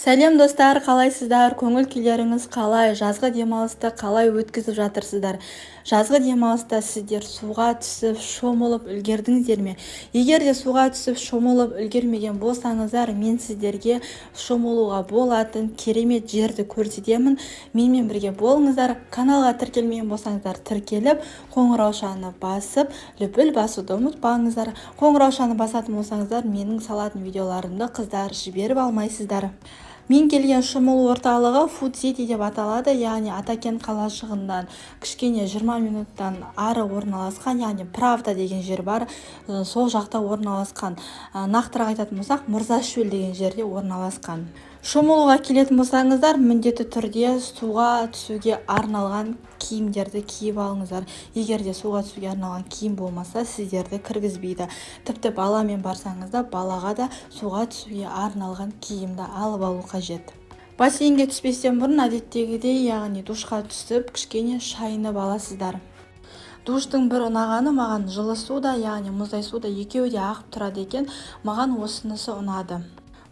Сәлем, достар! Қалайсыздар? Көңіл күйлеріңіз қалай? Жазғы демалысты қалай өткізіп жатырсыздар? Жазғы демалыста сіздер суға түсіп, шомылып үлгердіңіздер ме? Егер де суға түсіп, шомылып үлгермеген болсаңыздар, мен сіздерге шомылуға болатын керемет жерді көрсетемін. Менімен бірге болыңыздар. Каналға тіркелмеген болсаңыздар, тіркеліп, қоңыраушаны басып, лүпіл басуды ұмытпаңыздар. Қоңыраушаны басатын болсаңыздар, менің салатын видеоларымды, қыздар, жіберіп алмайсыздар. Мен келген шомылу орталығы Фуд Сити деп аталады, яғни Атакент қалашығынан кішкене 20 минуттан ары орналасқан, яғни Правда деген жер бар, сол жақта орналасқан. Нақтырақ айтатын болсақ, Мырзашөл деген жерде орналасқан. Шомылуға келетін болсаңыздар, міндетті түрде суға түсуге арналған киімдерді киіп алыңыздар. Егер де суға түсуге арналған киім болмаса, сіздерді кіргізбейді. Тіпті баламен барсаңыз да, балаға да суға түсуге арналған киімді алып алу қажет. Бассейнге түспестен бұрын әдеттегідей, яғни душқа түсіп, кішкене шайынып аласыздар. Душтың бір ұнағаны маған жылы су да, яғни мұздай су да, екеуі де ағып тұрады екен. Маған осынысы ұнады.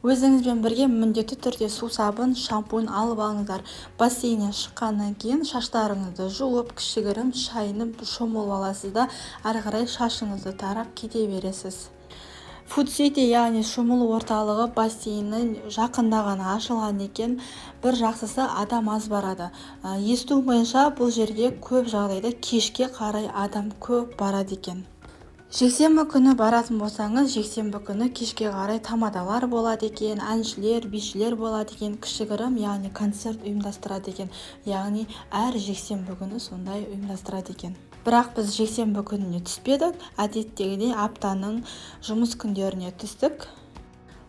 Өзіңізбен бірге міндетті түрде сусабын, шампунь алып алыңыздар. Бассейннен шыққаннан кейін шаштарыңызды жуып, кішігірім шайынып, шомылып аласыз да, әрі қарай шашыңызды тарап кете бересіз. Фуд Сити, яғни шомылу орталығы бассейні жақында ғана ашылған екен. Бір жақсысы, адам аз барады. Естуім бойынша, бұл жерге көп жағдайда кешке қарай адам көп барады екен. Жексенбі күні баратын болсаңыз, жексенбі күні кешке қарай тамадалар болады екен, әншілер, бишілер болады екен, кішігірім, яғни концерт ұйымдастырады екен. Яғни әр жексенбі күні сондай ұйымдастырады екен. Бірақ біз жексенбі күніне түспедік, әдеттегідей аптаның жұмыс күндеріне түстік.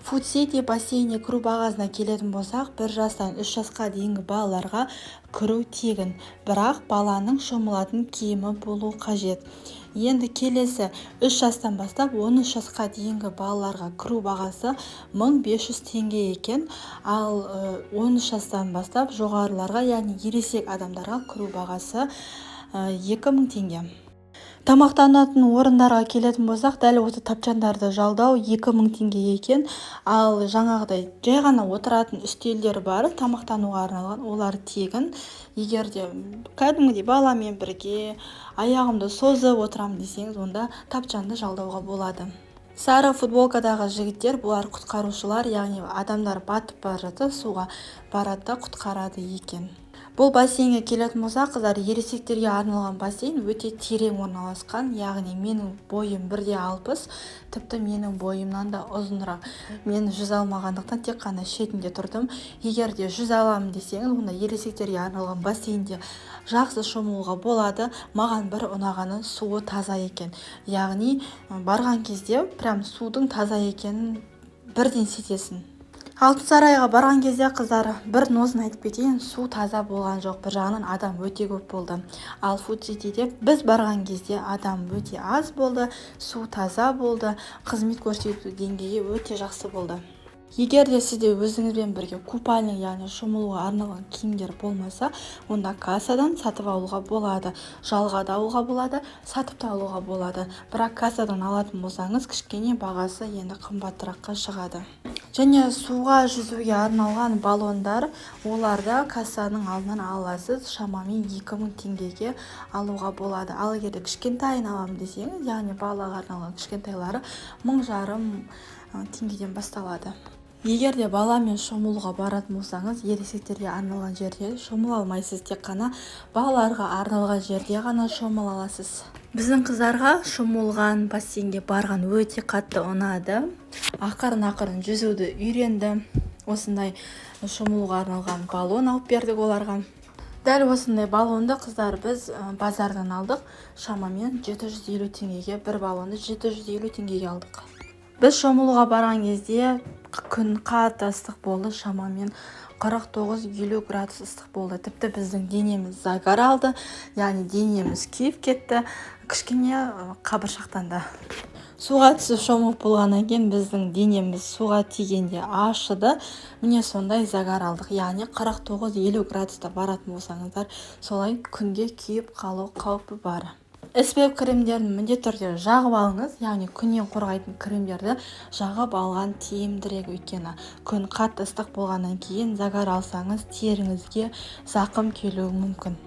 Фуд Сити бассейніне кіру бағасына келетін болсақ, 1 жастан 3 жасқа дейінгі балаларға кіру тегін, бірақ баланың шомылатын киімі болу қажет. Енді келесі 3 жастан бастап 13 жасқа дейінгі балаларға кіру бағасы 1500 теңге екен. Ал 13 жастан бастап жоғарыларға, яғни ересек адамдарға кіру бағасы 2000 теңге. Тамақтанатын орындарға келетін болсақ, дәл осы тапчандарды жалдау 2000 теңге екен. Ал жаңағыдай жай ғана отыратын үстелдер бар тамақтануға арналған, олар тегін. Егер де кәдімгідей баламен бірге аяғымды созып отырамын десеңіз, онда тапчанды жалдауға болады. Сары футболкадағы жігіттер, бұлар құтқарушылар, яғни адамдар батып бара жатса, суға барады да, құтқарады екен. Бұл бассейнге келетін болсақ, қыздар, ересектерге арналған бассейн өте терең орналасқан. Яғни менің бойым 1,60, тіпті менің бойымнан да ұзынырақ. Мен жүзе алмағандықтан, тек қана шетінде тұрдым. Егер де жүзе аламын десеңіз, онда ересектерге арналған бассейнде жақсы шомылуға болады. Маған бір ұнағаны, суы таза екен. Яғни барған кезде прям судың таза екенін бірден сезесің. Алтын сарайға барған кезде, қыздар, бір нозын айтып кетейін: су таза болған жоқ, бір жағынан адам өте көп болды. Ал Фуд Ситиде біз барған кезде адам өте аз болды, су таза болды, қызмет көрсету деңгейі өте жақсы болды. Егер де сізде өзіңізбен бірге купальник, яғни шомылуға арналған киімдер болмаса, онда кассадан сатып алуға болады. Жалға да алуға болады, сатып та алуға болады. Бірақ кассадан алатын болсаңыз, кішкене бағасы енді қымбатыраққа шығады. Және суға жүзуге арналған баллондар, олар да кассаның алдынан ала аласыз, шамамен 2000 теңгеге алуға болады. Ал егер де кішкентайын аламын десеңіз, яғни балаға арналған кішкентайлары 1500 теңгеден басталады. Егер де баламен шомылуға баратын болсаңыз, ересектерге арналған жерде шомыла алмайсыз, тек қана балаларға арналған жерде ғана шомыла аласыз. Біздің қыздарға шомылған, бассейнге барған өте қатты ұнады. Ақырын ақырын жүзуді үйренді. Осындай шомылуға арналған баллон алып бердік оларға. Дәл осындай баллонды, қыздар, біз базардан алдық шамамен 750 теңгеге. Бір баллонды 750 теңгеге алдық. Біз шомылуға барған кезде күн қатты ыстық болды, шамамен 49-50 градус ыстық болды. Тіпті біздің денеміз загар алды, яғни денеміз күйіп кетті, кішкене қабыршақтанды. Суға түсіп, шомылып болғаннан кейін біздің денеміз суға тигенде ашыды. Міне, сондай загар алдық. Яғни 49-50 градуста баратын болсаңыздар, солай күнге күйіп қалу қаупі бар. SPF кремдерін міндетті түрде жағып алыңыз, яғни күннен қорғайтын кремдерді жағып алған тиімдірек, өйткені күн қатты ыстық болғаннан кейін загар алсаңыз, теріңізге зақым келуі мүмкін.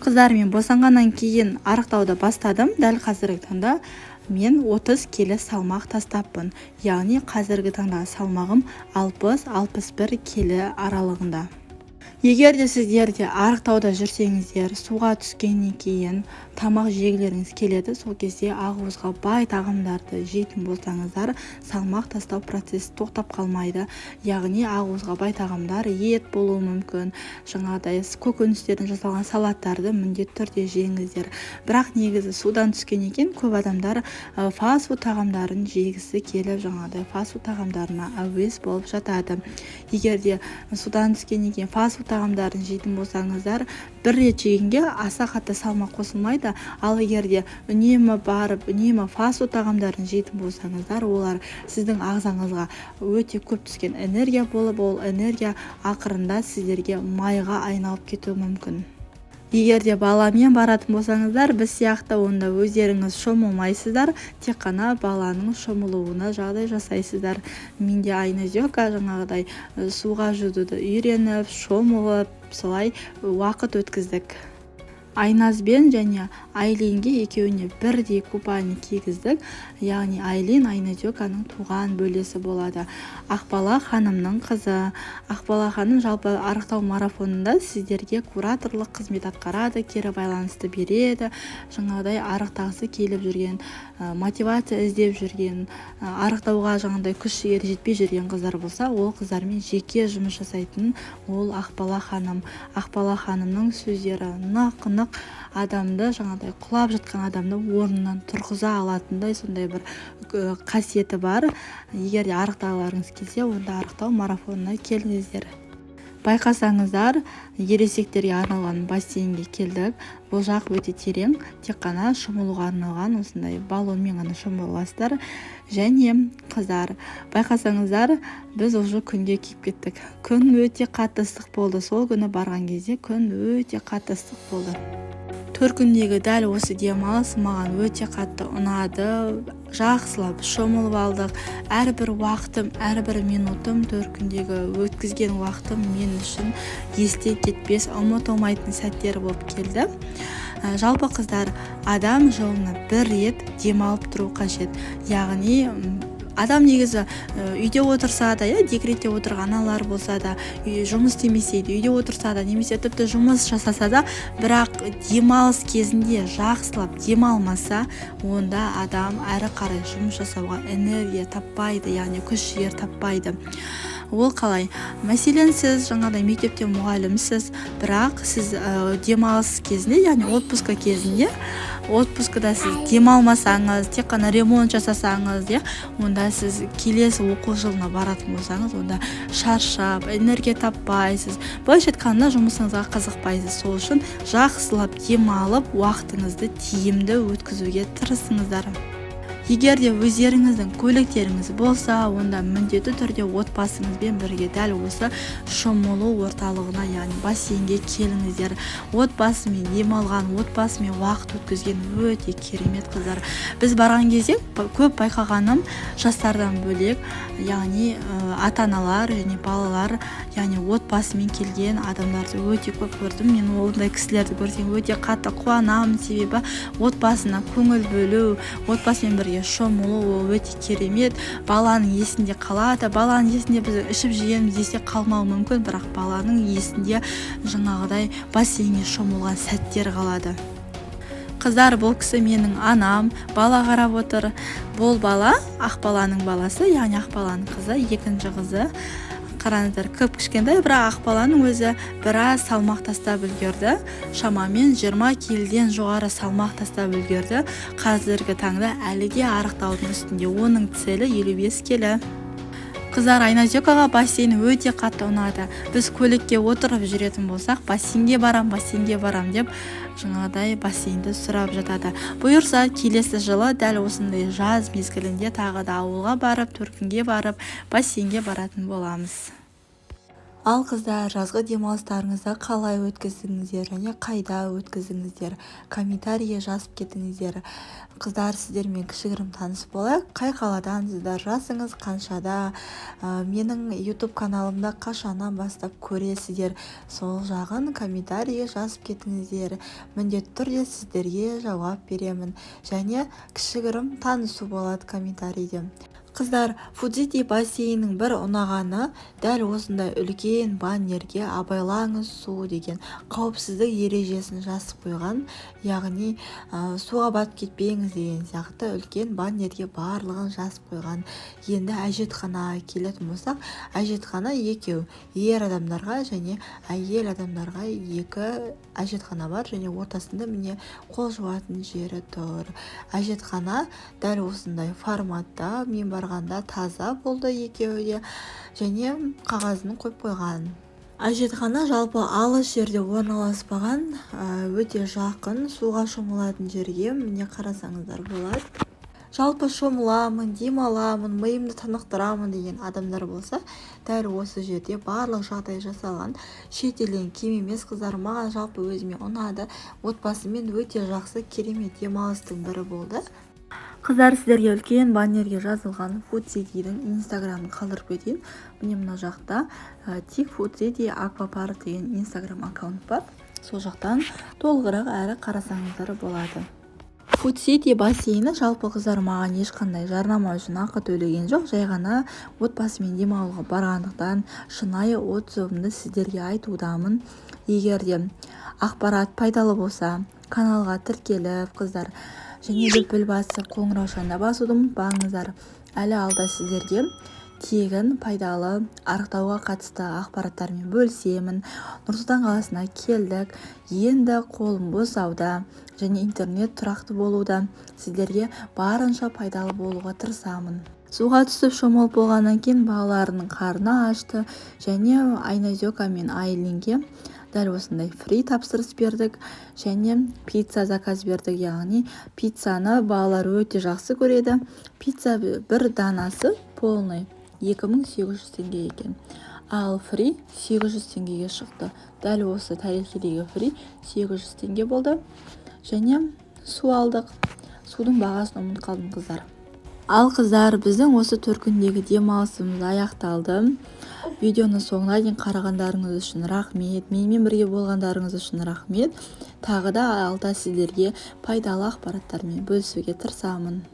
Қыздар, мен босанғаннан кейін арықтауды бастадым. Дәл қазіргі таңда мен 30 келі салмақ тастаппын, яғни қазіргі таңда салмағым 60-61 келі аралығында. Егер де сіздер де арықтауда жүрсеңіздер, суға түскеннен кейін тамақ жегілеріңіз келеді. Сол кезде ақуызға бай тағамдарды жейтін болсаңыздар, салмақ тастау процесі тоқтап қалмайды. Яғни ақуызға бай тағамдар ет болуы мүмкін, жаңағыдай көкөністерден жасалған салаттарды міндетті түрде жеңіздер. Бірақ негізі судан түскеннен кейін көп адамдар фастфуд тағамдарын жегісі келіп, жаңағыдай фастфуд тағамдарына әуес болып жатады. Егер де судан түскеннен кейін фастфуд тағамдарын жейтін болсаңыздар, бір рет жегенге аса қатты салмақ қосылмайды. Ал егер де үнемі барып, үнемі фастфуд тағамдарын жейтін болсаңыздар, олар сіздің ағзаңызға өте көп түскен энергия болып, ол энергия ақырында сіздерге майға айналып кетуі мүмкін. Егер де баламен баратын болсаңыздар, біз сияқты, онда өздеріңіз шомылмайсыздар, тек қана баланың шомылуына жағдай жасайсыздар. Менде Айназека жаңағыдай суға жүзуді үйреніп, шомылып, солай уақыт өткіздік. Айназбен және Айлинге, екеуіне бірдей купальник кигіздік. Яғни Айлин Айназеканың туған бөлесі болады, Ақбала ханымның қызы. Ақбала ханым жалпы арықтау марафонында сіздерге кураторлық қызмет атқарады, кері байланысты береді. Жаңағыдай арықтағысы келіп жүрген, мотивация іздеп жүрген, арықтауға жаңағыдай күш жігері жетпей жүрген қыздар болса, ол қыздармен жеке жұмыс жасайтын ол Ақбала ханым. Ақбала ханымның сөздері нық нық адамды, жаңағыдай құлап жатқан адамды орнынан тұрғыза алатындай сондай бір қасиеті бар. Егер де арықтағыларыңыз келсе, онда арықтау марафонына келіңіздер. Байқасаңыздар, ересектерге арналған бассейнге келдік. Бұл жақ өте терең, тек қана шомылуға арналған, осындай баллонмен ғана шомыла аласыздар. Және, қыздар, байқасаңыздар, біз уже күнге күйіп кеттік. Күн өте қатты ыстық болды. Сол күні барған кезде күн өте қатты ыстық болды. Төркіндегі дәл осы демалыс маған өте қатты ұнады. Жақсылап шомылып алдық. Әрбір уақытым, әрбір минутым, төркіндегі өткізген уақытым мен үшін есте кетпес, ұмытылмайтын сәттер болып келді. Жалпы, қыздар, адам жылына бір рет демалып тұру қажет. Яғни адам негізі үйде отырса да, иә, декретте отырған аналар болса да, жұмыс істемесе де, үйде отырса да немесе тіпті жұмыс жасаса да, бірақ демалыс кезінде жақсылап демалмаса, онда адам әрі қарай жұмыс жасауға энергия таппайды, яғни күш жігер таппайды. Ол қалай? Мәселен, сіз жаңағыдай мектепте мұғалімсіз, бірақ сіз демалыс кезінде, яғни отпуска кезінде, отпускада сіз демалмасаңыз, тек қана ремонт жасасаңыз, иә, онда сіз келесі оқу жылына баратын болсаңыз, онда шаршап, энергия таппайсыз, былайша айтқанда, жұмысыңызға қызықпайсыз. Сол үшін жақсылап демалып, уақытыңызды тиімді өткізуге тырысыңыздар. Егер де өздеріңіздің көліктеріңіз болса, онда міндетті түрде отбасыңызбен бірге дәл осы шомылу орталығына, яғни бассейнге келіңіздер. Отбасымен демалған, отбасымен уақыт өткізген өте керемет. Қыздар, біз барған кезде көп байқағаным, жастардан бөлек, яғни ата аналар және балалар, яғни отбасымен келген адамдарды өте көп көрдім. Мен ондай кісілерді көрсем, өте қатты қуанамын, себебі отбасына көңіл бөлу, отбасымен бірге шомылу ол өте керемет. Баланың есінде қалады. Баланың есінде біз ішіп жегеніміз есте қалмауы мүмкін, бірақ баланың есінде жаңағыдай бассейнге шомылған сәттер қалады. Қыздар, бұл кісі менің анам, бала қарап отыр. Бұл бала Ақбаланың баласы, яғни Ақбаланың қызы, екінші қызы. Қараңыздар, кіп кішкентай, бірақ Ақбаланың өзі біраз салмақ тастап үлгерді. Шамамен 20 келіден жоғары салмақ тастап үлгерді. Қазіргі таңда әлі де арықтаудың үстінде, оның целі 55 келі. Қыздар, Айназекаға бассейн өте қатты ұнады. Біз көлікке отырып жүретін болсақ, «Бассейнге барам, бассейнге барам» деп, жаңағыдай бассейнді сұрап жатады. Бұйырса, келесі жылы дәл осындай жаз мезгілінде тағы да ауылға барып, төркінге барып, бассейнге баратын боламыз. Ал, қыздар, жазғы демалыстарыңызды қалай өткіздіңіздер және қайда өткіздіңіздер? Комментарийге жазып кетіңіздер. Қыздар, сіздермен кішігірім таныс болайық. Қай қаладансыздар, жасыңыз қаншада, менің YouTube каналымда қашаннан бастап көресіздер, сол жағын комментарийге жазып кетіңіздер. Міндетті түрде сіздерге жауап беремін және кішігірім танысу болады комментарийде. Қыздар, Фудзити бассейнінің бір ұнағаны: дәл осындай үлкен баннерге «Абайлаңыз, су» деген қауіпсіздік ережесін жазып қойған, яғни суға батып кетпеңіз деген сияқты үлкен баннерге барлығын жазып қойған. Енді әжетханаға келетін болсақ, әжетхана екеу: ер адамдарға және әйел адамдарға екі әжетхана бар және ортасында, міне, қол жуатын жері тұр. Әжетхана дәл осындай форматта. Мен барғанда таза болды екеуі де және қағазын қойып қойған. Әжетхана жалпы алыс жерде орналаспаған, өте жақын суға шомылатын жерге. Міне, қарасаңыздар болады. Жалпы шомыламын, демаламын, миымды тынықтырамын деген адамдар болса, дәл осы жерде барлық жағдай жасалған. Шетелден кем емес, қыздар. Маған жалпы өзіме ұнады. Отбасымен өте жақсы, керемет демалыстың бірі болды. Қыздар, сіздерге үлкен баннерге жазылған Фуд Ситидің инстаграмын қалдырып кетейін. Міне, мына жақта тик Фуд Сити Аквапарк деген инстаграм аккаунт бар. Сол жақтан толығырақ әрі қарасаңыздар болады. Фуд Сити бассейні жалпы, қыздар, маған ешқандай жарнама үшін ақы төлеген жоқ, жай ғана отбасымен демалуға барғандықтан шынайы отзывымды сіздерге айтудамын. Егер де ақпарат пайдалы болса, каналға тіркеліп, қыздар, және лүпіл басып, қоңыраушаны басуды ұмытпаңыздар. Әлі алда сіздерге тегін пайдалы арықтауға қатысты ақпараттармен бөлісемін. Нұр-Сұлтан қаласына келдік, енді қолым босауда және интернет тұрақты болуда. Сіздерге барынша пайдалы болуға тырысамын. Суға түсіп, шомылып болғаннан кейін балаларының қарны ашты және Айназека мен Айлинге дәл осындай фри тапсырыс бердік және пицца заказ бердік. Яғни пиццаны балалар өте жақсы көреді. Пицца бір данасы полный 2800 теңге екен, ал фри 800 теңгеге шықты. Дәл осы тәрелкедегі фри 800 теңге болды. Және су алдық. Судың бағасын ұмытып қалдым, қыздар. Ал, қыздар, біздің осы 4 күндегі демалысымыз аяқталды. Видеоны соңына дейін қарағандарыңыз үшін рахмет, менімен бірге болғандарыңыз үшін рахмет. Тағы да алда сіздерге пайдалы ақпараттармен бөлісуге тырысамын.